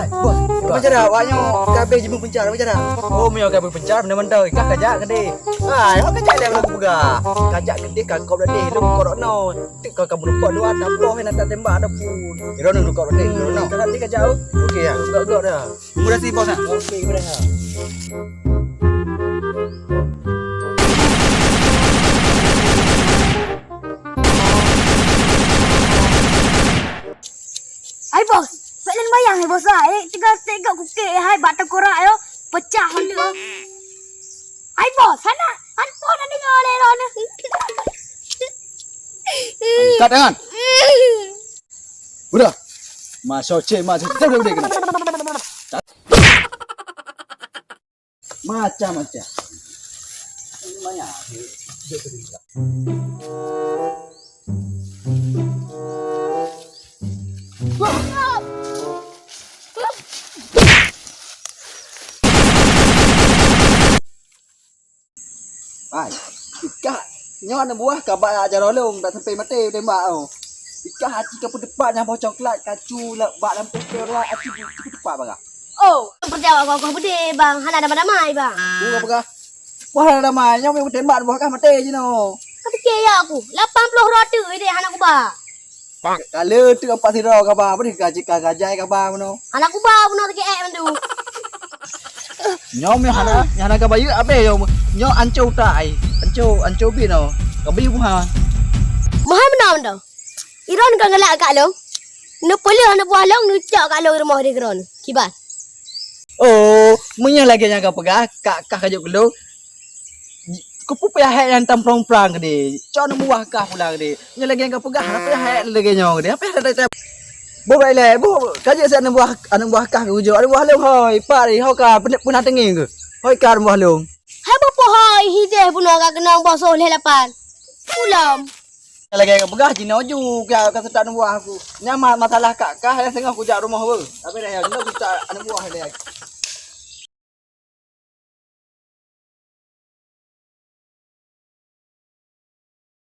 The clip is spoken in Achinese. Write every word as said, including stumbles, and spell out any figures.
Bos, macam mana awak nyoe ka habéh jimeung peuncar, macam mana? Oh, meunyoe ka habéh peuncar, mantong-mantong. Kah kajak keudéh. Hai, awak kajak lé, aku peugah. Kajak keudéh, ka kop keudéh, lôn kop droeneuh. Tik ka kamu nampak dua, nampak hai, nak tembak dah pun. Droeneuh kop keudéh, droeneuh. Kajak keudéh, kajak, oh. Okey, ya. Gok-gok dah. Terima kasih, bos, ah. Okey, terima kasih. Hai bos, pek lôn bayang hai bos ah. Eh, tiga tiga kukek eh, hai bak teukurak yo, pecah mantong. Hai bos, hana, hana pun hana deungoe lé lôn. Angkat tangan. Udah. Masya Allah, cek, masya Allah. Udah, udah, udah, kena. Macam-macam. Ini banyak. Hai, ikah nyoe aneuk buah ka bak jaroe lôn, dak sampai maté tembak oh. Ikah aci ka peuteupat nyang boh coklat kacu bak lampôh keurah aci peuteupat bagah. Oh, peurcaya awak kah beudé, Bang. Hana damai-damai, Bang. Peue peugah? Wah, hana damai. Nyoe meuteumbat boh kah maté jinoe. Kapike ya aku. Lapan ploh roti idéh hana kuba. Ka le teuk empat sidroe kaba, beuh ka jika gajai kaba meunoe. Hana kuba meunoe teuke ék mandu. Nyoe meuh hana, hana kaba yeuh abéh nyoe. Nyoe anco utai. Anco, anco bit nyoe. Kabi buha. Mahai meunoe meunoe. Iron ka ngelak kak long. Neupeuleuh aneuk buah long neucok kak long rumoh di keron. Kiban. Oh, meunyoe lagèe nyang ka peugah, kak kah kajok keu long. Keupeue payah hek nyang tam prang-prang gede. Cok aneuk buah kah pulang gede. Nyoe lagèe nyang ka peugah, hana payah hek lagèe nyoe gede. Apa dah dah. Boh baik leh, boh kajak si aneuk buah, aneuk buah kah kujok. Aneuk buah long hoi, pat ri, hoi ka, peuna, peuna teungi ke? Hoi ka aneuk buah long. Hai boh pohoi, hideh bunoe ka keunong boh soh leh lapan. Pulang. Lagèe peugah jinoe ju ka, ka seutôt aneuk buah aku. Nyan ma-, masalah kak kah nyang singoh kujak rumoh weu. Tapi dah nyoe juta aneuk buah lé.